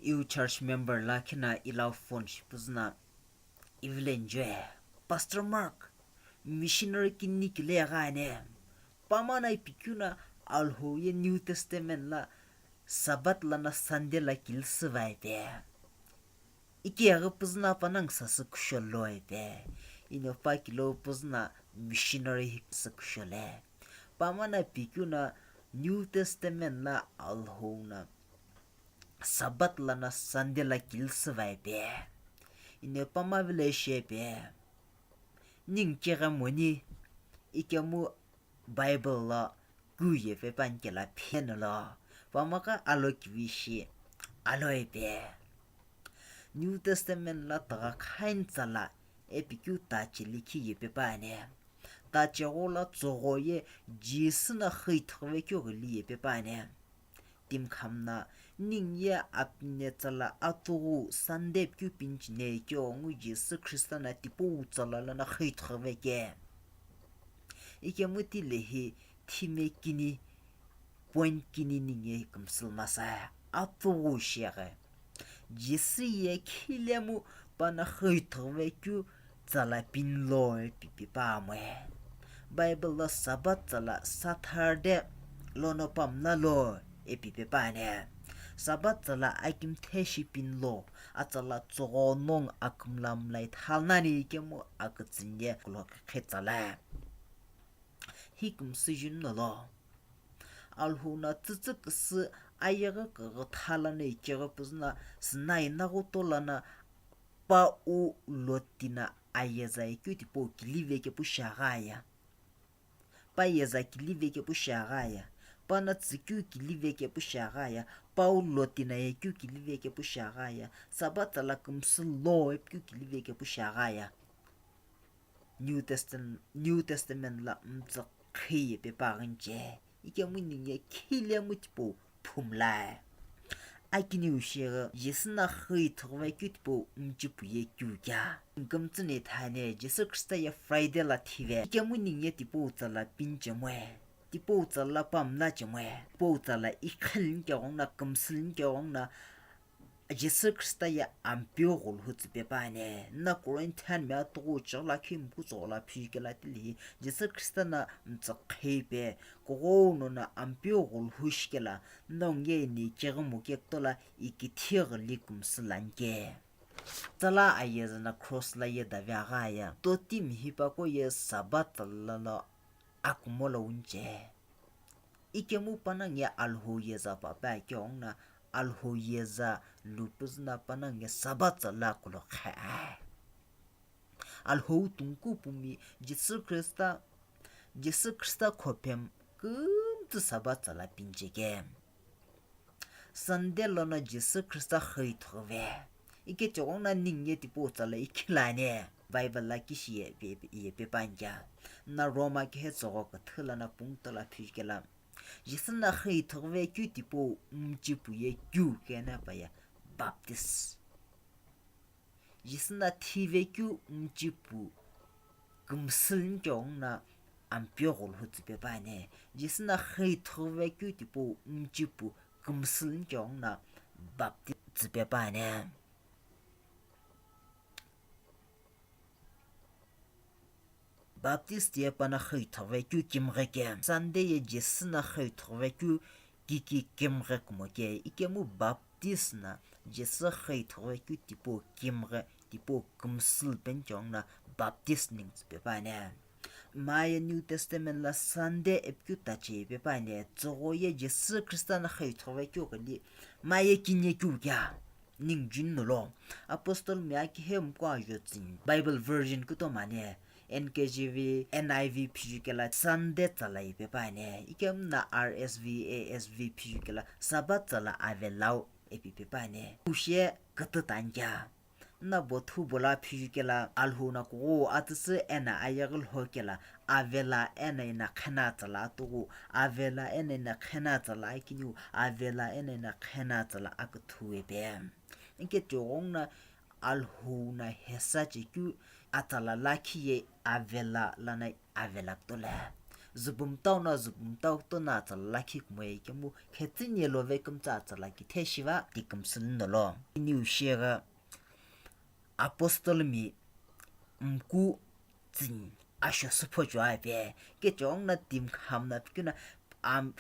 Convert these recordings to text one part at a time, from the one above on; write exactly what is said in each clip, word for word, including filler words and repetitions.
eu church member lakhi na ilau phone shipüzü na ivile enjoy. Pastor Mark, missionary kini kile gha ane. Pamana ipikeu na Alhou ye New Testament la Sabbath lana Sunday la kilisü vaipe. Ikeghi püzü na panang sasü kusho loipe. Ino pa kilo püzü na missionary hi sü kusho le. Pamana pikeu na New Testament la Alhou na Sabbath lana Sunday la kilisü vaipe. Ino pama vile shepe. Ningu keghe moni ikemu Bible lo keu ye pe püani kela pheno lo, pamaka alo kivi shi aloipe. New Testament la tagha khaini tsala ipikeu tache likhi ye pe püani. Tache ghola tsogho ye Jisü na xüithughi vekeu ghili ye pe püani. Timi khamna, ningu ye apine tsala atughu Sunday pikeu pini chine keu ngu Jisü Khrista na tipau tsala lana xüithughi veke. Ikemu tilehi theme kini, point kini ningu ye kümsülu masa atughu sheghi. Jisü ye khilemu pana xüithughi vekeu tsala pini lo ipi pi püamoi. Bible lo Sabbath tsala Saturday lono pamla lo ipi pi püani. Sabbath tsala akimthe shi pini lo, atsala tsogho nongu akümla mlai thalnani ikemu akütsüni ye kulo khe tsala. Hi kümsü juni no lo. Alhou na tsütsü küsü ayeghi kügütha lana ikeghi püzü na Sinai naghuto lana pa u Loti na ayeza ye keu tipau kilive kepu shiaghi aya. Pa yeza kilive kepu shiaghi aya. Pa na tsükeu kilive kepu shiaghi aya. Pa u Loti na ye keu kilive kepu shiaghi aya. Sabbath tsala kümsü lo ipi keu kilive kepu shiaghi aya. New Testament, New Testament la mütsükhei ye pe püaghi nche. Ikemu ningu ye khilemu tipau phumlae. Akiniu sheghi Jisü na xüithughi vekeu tipau mchipu ye keu kea. Kümtsü ni thani Jisü Khrista ye Friday la thive. Ikemu ningu ye tipau tsala pini chemoe. Tipau tsala pamla chemoe. Tipau tsala ikhilni keghengu na kümsülni keghengu na Jisü Khrista ye Ampeu ghulhu tsüpe püani. Na Corinthian mi atughu chighi lakhi muku tsogho la phiju kela tilehi Jisü Khrista na mütsükheipe kughengu no na Ampeu ghulhu shikela nongu ye ni keghimu kektola ikithi ghili kümsü lani ke. Tsala ayeza na cross la ye dave aghi aya. Totimi hipaqo ye Sabbath tsala lo akumo lo wuni che. Ikemu panang ye Alhou yeza pa pe akeghengu na Alhou yeza lupüzü na panang ye Sabbath tsala kulo khe. Alhou tungku pumi Jisü Khrista, Jisü Khrista khopem kümtsü Sabbath tsala pini cheke. Sunday lono Jisü Khrista xüithughive. Ike cheghengu na ningu ye tipau tsala ikhilani. Bible la kishi ye pe, ye pe püani kea. Na Roma kehe tsogho küthü lana pungto la phiju kela. Jisü na xüithughi vekeu tipau mchipu ye keu kena pa ye Baptist. Jisü na thive keu mchipu kümsülni keghengu na Ampeu ghulhu tsüpe püani. Jisü na xüithughi vekeu tipau mchipu kümsülni keghengu na Baptist tsüpe püani. Baptist ye pana xüithughi vekeu kimghe ke. Sunday ye Jisü na xüithughi vekeu kiki kimghe kumo ke. Ikemu Baptist na Jisü xüithughi vekeu tipau kimghe, tipau kümsülü peni keghengu na Baptist ningu tsüpe püani. Maye New Testament la Sunday ipikeu tache ipe püani. Tsogho ye Jisü Khrista na xüithughi vekeu ghili maye kini ye keu kea. Ningu juni no lo. Apostle mi akehe muku ajo tsüni. Bible version kutomo ani. N K J V, N I V phiju kela Sunday tsala ipe püani. Ikemu na R S V, A S V phiju kela Sabbath tsala avelau ipi pe püani. Kushe kütü tani kea. Na bothu bola phiju kela Alhou na kughengu atsütsü ena ayeghi lho kela avela ena ina khena tsala atughu, avela ena ina khena tsala akiniu, avela ena ina khena tsala aküthüu ipe. Ike cheghengu na Alhou na hesa chekeu atsala lakhi ye avela lana avela ktole. Zübumtau no zübumtau kutono atsala lakhi kumoi ikemu khetsüni love kümtsü atsala kithe shiva ti kümsü nino lo. Kiniu shighi apostle mi mku tsüni asho suphochoi pe, kechongu no timi khamna pikuna am,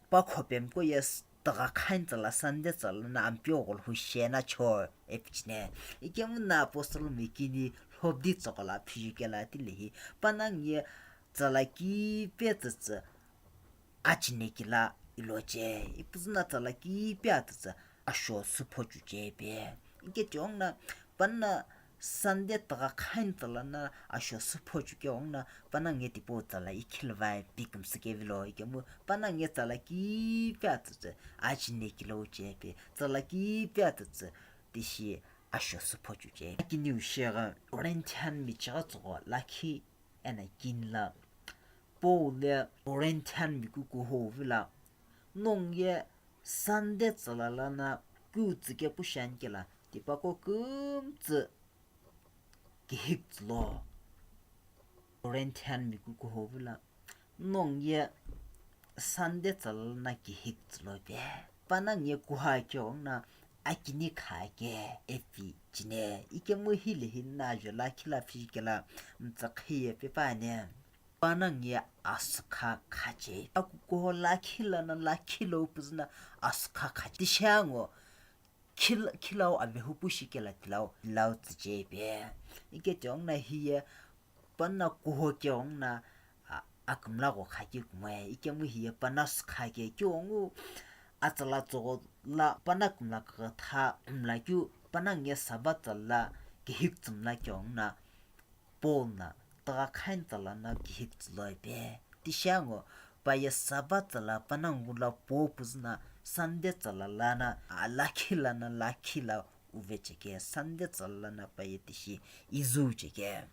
pa khopemko ye s-, tügha khaini tsala Sunday tsala na ampeu gholo hu shena cho ipi chine. Ikemu no apostle mi kini lhobdi tsügholo phiju kelo tilehi, panongu ye tsala kipe tsütsü achinekilo iloche, ipuzüno tsala kipe atsütsü asho suphochuche pe. Ikechongu no panongu Sunday tügha khaini tsala no asho suphochu keghenguno panongu ye tipau tsala ikhilvai pi kümsü kevilo ikemu panongu ye tsala kipe atsütsü achinekilo che pe, tsala kipe atsütsü tishi asho suphochuche. Kiniu shighi Corinthian mi chighi tsügho lakhi eno kini lo Paul ye Corinthian mi kukuhou vilo, nongu ye Sunday tsala lono kiu tsüke pu shiani kelo tipaqo kümtsü kihiktsü lo. Corinthian mi kukuhou vilo, nongu ye Sunday tsala lono kihiktsü lo pe, panongu ye kuha keghenguno akini kha ke ipi chine. Ikemu hilehi no ajo lakhi lo phiju kelo mtsüqhi ye pe püani. Panongu ye asükha khache. Akukuho lakhi lono lakhi lo püzüno asükha khache. Tishiango khil-, khilau avehu pu shi kelo tilau, tilau tsüche pe. Ikechongu no hiye panongu kuho keghenguno a-, akümla gho khakeu kumoi, ikemu hiye panongu sükha ke keghengu atsala tsügho lo panongu kümla kükha mlakeu panongu ye Sabbath tsala lo kihiktsü mlakeghenguno Paul no tügha khaini tsala lono kihiktsü lo pe. Tishiango pa ye Sabbath tsala panongu lo po püzüno Sunday tsala lono, a, lakhi lono lakhi lo uve cheke, Sunday tsala lono pa ye tishi izü cheke.